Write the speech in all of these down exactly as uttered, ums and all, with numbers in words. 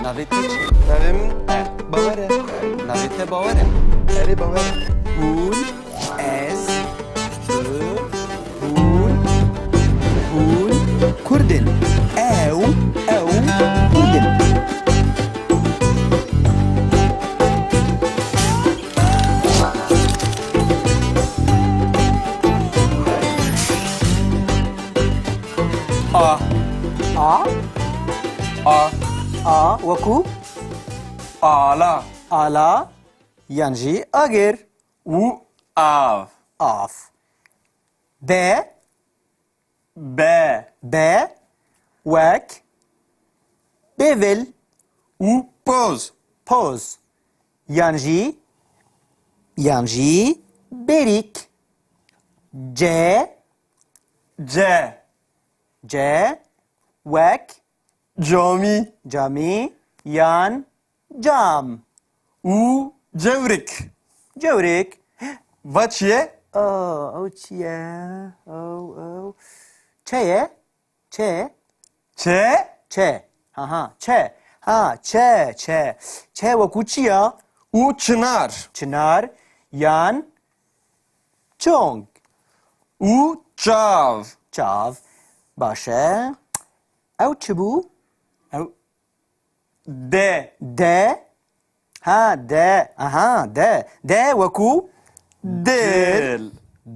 Navê te çi? Navê min Bawer e. Navê te Bawer e? Erê, Bawer e. Hûn, ez, tu, hûn, hûn Kurd in. Ew, ew Kurd in. A. A. A. A wekû? Ala. Ala, yan jî agir. Û av. Av. Be. Be. Be, wek, bêvil. Û poz. Poz. Yan jî, yan jî bêrîk. Ce. Ce. Ce, wek. Camî. Camî, yan cam. Û cewrik. Cewrik. Va çi ye? Aa, ew çi ye? Ew, ew. Çe ye? Çe? Çe? Çe. Ha, ha, çe. Ha, çe, çe. Çe wekû çi ya? Û çinar. Çinar, yan çong. Û çav. Çav. Baş e. Ew çi bû? Ew de. De. Ha, de. Aha, de. De wekû dil. Dil.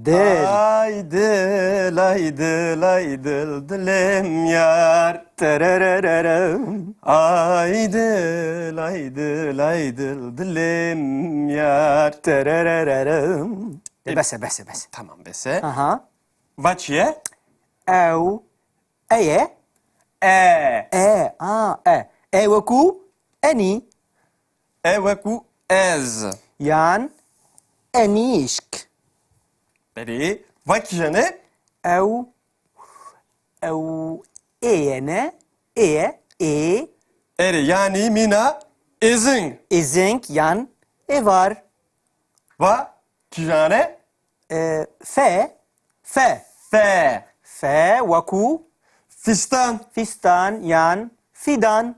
Dil. Ay dil, ay dil, ay dil, dilim yar. Tererererem. Ay dil, ay dil, ay dil, dilim yar. Tererererem. E, bes e, bes e, bes e. Tamam, bes e. Aha. Va çi ye? Ew. E ye? E. E, a, e. E wekû enî. E wekû ez. Yan enîşk. Belê. Va kîjan e? Ew, ew ê ye ne? Ê ye, ê. Erê, yanî mîna êzing. Êzing yan êvar. Va kîjan e? E, fe. Fe. Fe. Fe wekû? Fîstan. Fîstan yan fîdan.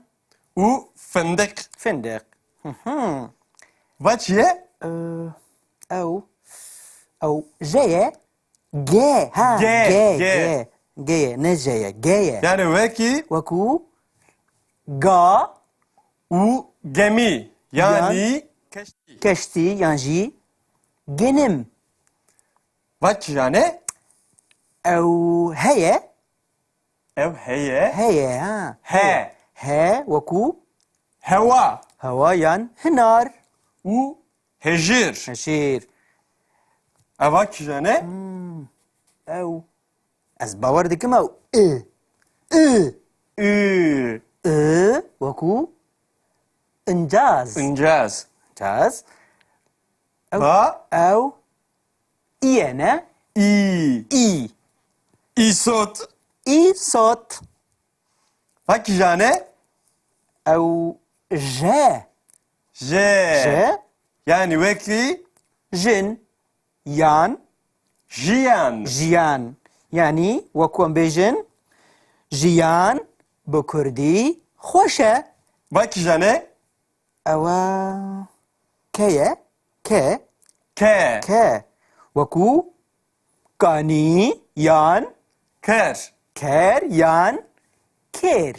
Û findiq. Findiq. Hı hı. Va çi ye? E, ew, ew je ye. Ge. Ha, Ge, ge, ge. Ge. Ge ye, ne je ye. Ge ye. Yani wekî? Wekû ga. Û gemî. Yan yanî keştî. Keştî yan jî genim. Va kîjan e? Ew heye. Ew heye. Heye, ha. He. He wekû? Hewa. Hewa yan hinar. Û hejîr. Hejîr. Eva kîjan e? Hmm. Ew. Ez bawer dikim ew. I. I. I. I wekû incaz. Incaz. Incaz. Ew, va? Ew î ye ne? Î. Î. Îsot. Îsot. Va kîjan e? Ew je. Je. Je. Yani wekî? Jin. Yan. Jiyan. Jiyan. Yani wekû em bêjin, jiyan bi kurdî xweş e. Va kîjan e? Ew e ke ye? Ke. Ke. Ke. Wekû kanî yan ker. Ker yan kêr.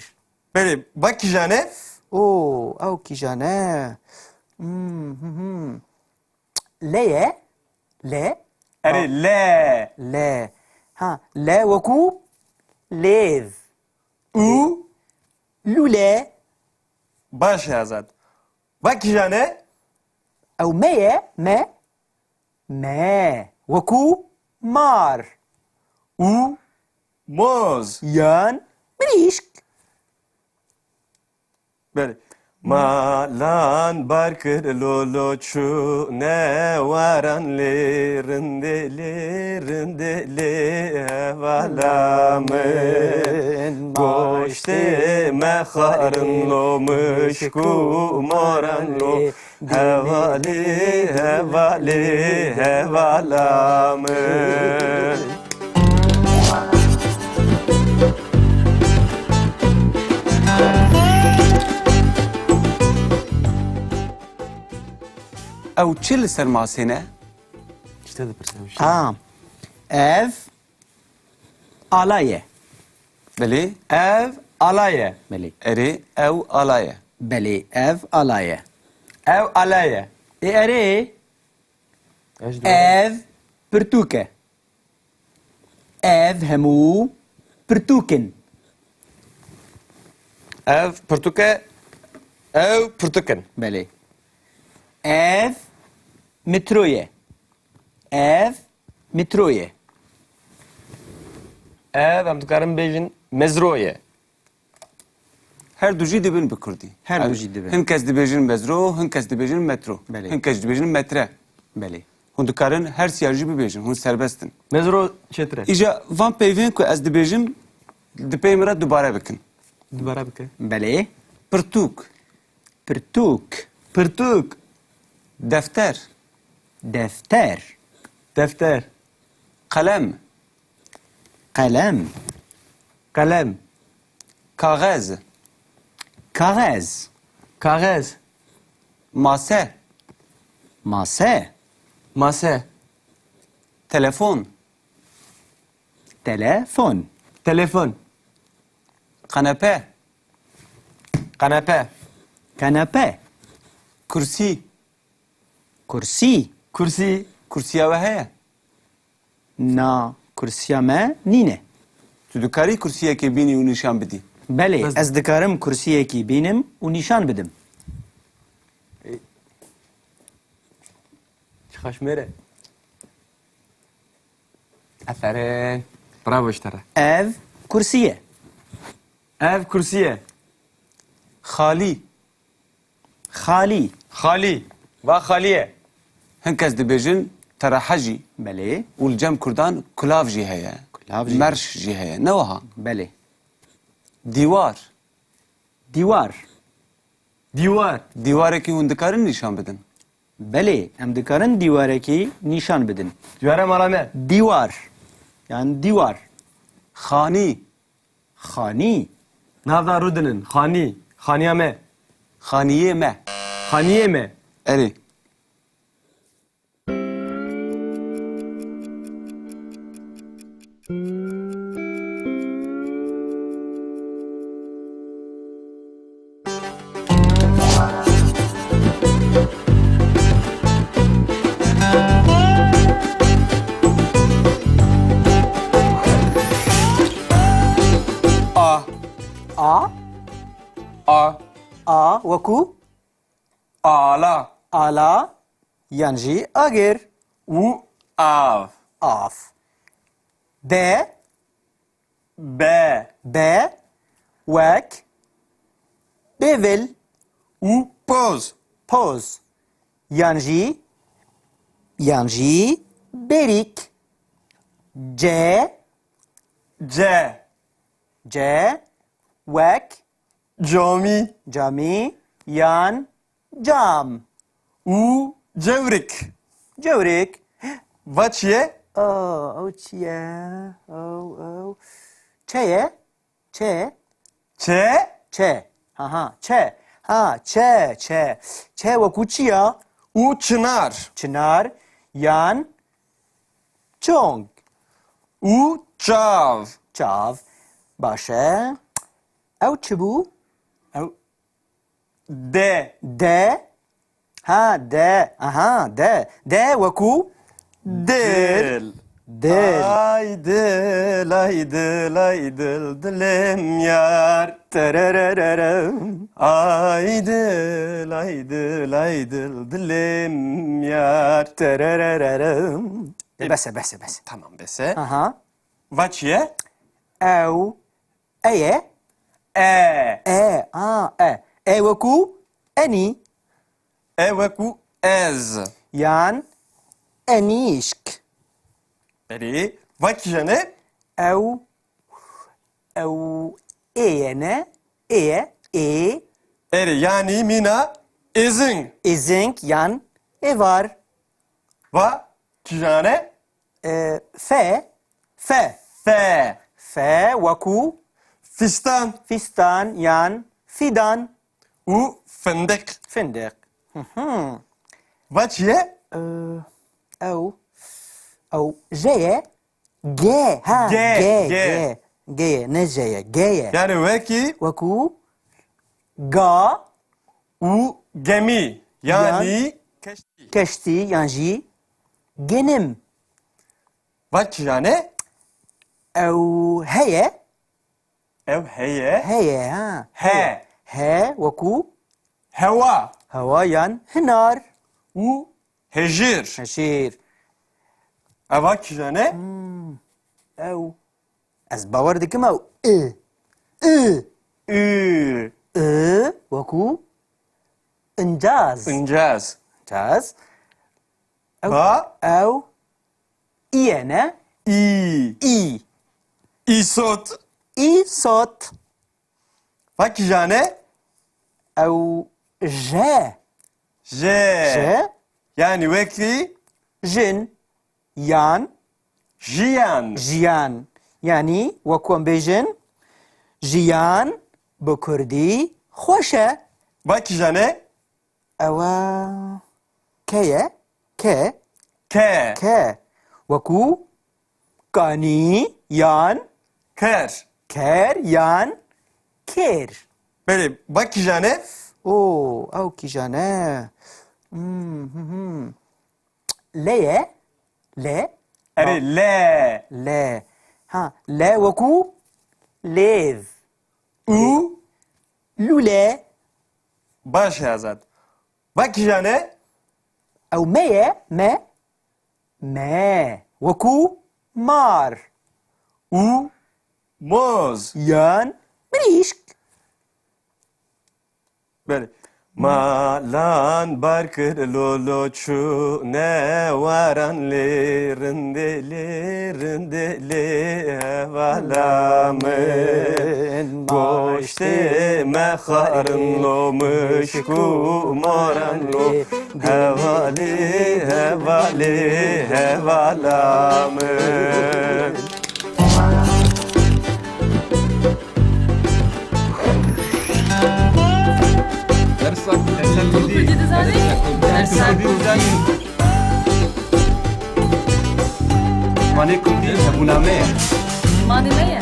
Belê, va kîjan e? Oo, ew kîjan e? Hmm, hmm, hmm. Le ye? Le? Erê, ha. Le. Le. Ha, le wekû lêv. Û? Lûle. Baş e Azad. Va kîjan e? Ew me ye, me. Me. Wekû mar. Û moz. Yan mirîşk. Belê. Malan bar kir lolo çûne waran lê rindê lê rindê lê hevala min. Goştê me xwarin lo mişk û moran lo. Hevalê, hevalê, hevala min. Ew çi li ser masê ne? Ji te dipirsim, ji te. A. Ev ala ye. Belê. Ev ala ye. Belê. Erê, ew ala ye. Belê, ev ala ye. Ew ala ye. Ê erê. Ez ji Ev pirtûk e. Ev hemû pirtûk in. Ev pirtûk e. Ew pirtûk in. Belê. Ev metro ye. Ev metro ye. Ev, em dikarin bêjin, mezro ye. Her du jî dibin bi kurdî. Her du jî dibin. Hin kes dibêjin mezro, hin kes dibêjin metro. Belê. Hin kes dibêjin metre. Belê. Hûn dikarin her siya jî bibêjin, hûn serbest in. Mezro çêtir e. Îja van peyvên ku ez dibêjim, di pey min re dubare bikin. Dubare bike. Belê. Pirtûk. Pirtûk. Pirtûk. Defter. Defter. Defter. Qelem. Qelem. Qelem. Kaxez. Kaxez. Kaxez. Mase. Mase. Mase. Telefon. Telefon. Telefon. Kanepe. Kanepe. Kanepe. Kursî. Kursî. Kursî. Kursiya we heye? Na, kursiya me nîne. Tu dikarî kursiyekê bînî û nîşan bidî? Belê, Ez- ez dikarim kursiyekî bînim û nîşan bidim. Çi xweş mêr e. Aferin. Bravo ji te re. Ev kursî ye. Ev kursî ye. Xalî. Xalî. Xalî. Va xalî ye. Hin kes dibêjin terehe jî. Belê. Û li cem kurdan kulav jî heye. Kulav jî. Merş jî heye. Ne wiha? Belê. Dîwar. Dîwar. Dîwar. Dîwarekî hûn dikarin nîşan bidin? Belê, em dikarin dîwarekî nîşan bidin. Dîwara mala me. Dîwar. Yan dîwar. Xanî. Xanî. Navda rûdinin. Xanî. Xaniya me. Xaniyê me. Xaniyê me. Erê. A. A. A. A wekû? Ala. Ala yan jî agir. Û av. Av. Be. Be. Be wek bêvil. Û poz. Poz. Yan jî, yan jî bêrîk. Ce. Ce. Ce wek camî. Camî yan cam. Û cewrik. Cewrik. Va çi ye? Aa, ew çi ye? Ew, ew. Çe ye? Çe? Çe? Çe. Ha, ha, çe. Ha, çe, çe. Çe wekû çi ya? Û çinar. Çinar yan çong. Û çav. Çav. Baş e. Ew çi bû? Ew de. De. Ha, de. Aha, de. De wekû dil. Dil. Dil. Ay dil, ay dil, ay dil, dilim yar. Tererererem. Ay dil, ay dil, ay dil, dilim yar. Tererererem. E, bes e, bes e, bes e. Tamam, bes e. Aha. Va çi ye? Ew. E ye? E. E, a, e. E wekû enî. E wekû ez. Yan enîşk. Erê, va kîjan e? Ew, ew ê ye ne? Ê ye, ê. Erê, yanî mîna êzing. Êzing yan êvar. Va kîjan e? E, fe, fe. Fe. Fe wekû? Fîstan. Fîstan yan fîdan. Û findiq. Findiq. Hı hı. Va çi ye? Ew, ew, ew J ye. G, ha, G, G, G. G. G ye, ne J ye, G ye. Yani wekî Wekû ga, û gemî, yani Yan. Keştî. Keştî yan jî genim. Va kîjan e? Ew heye. Ew heye. Heye, ha. He. He, wekû Hewa. Hewa yan hinar. Û hejir. Hejir. Eva kîjan e? Hmm. Ew. Ez bawer dikim ew. I. I. I. I. Wekû incaz. Incaz. Incaz. Ew. Ba? Ew. Î ye ne? Î. Î. Îsot. Îsot. Va kîjan e? Ew J. J. J. Yani wekî? Jin. Yan. Jiyan. Jiyan. Yani wekû em bêjin, jiyan bi kurdî xweş e. Va kîjan e? Ew e ke ye? Ke. Ke. Ke. Wekû kanî yan ker. Ker yan kêr. Belê, va kîjan e? Oo, ew kîjan e? Hmm, hmm, hmm. Le ye? Le? Erê, le. Le. Ha, le wekû lêv. Û? Lûle. Baş e Azad. Va kîjan e? Ew me ye, me. Me. Wekû mar. Û moz. Yan mirîşk. Belê. Malan bar kir lolo çûne waran lê rindê lê rindê lê hevala min. Goştê me xarin lo mişk û maran lo hevalê hevalê hevala min. Dersa Kurdî. Kurdî dizanî? Dersa Kurdî dizanî? Zimanê Kurdî hebûna me ye. Zimanê me ye.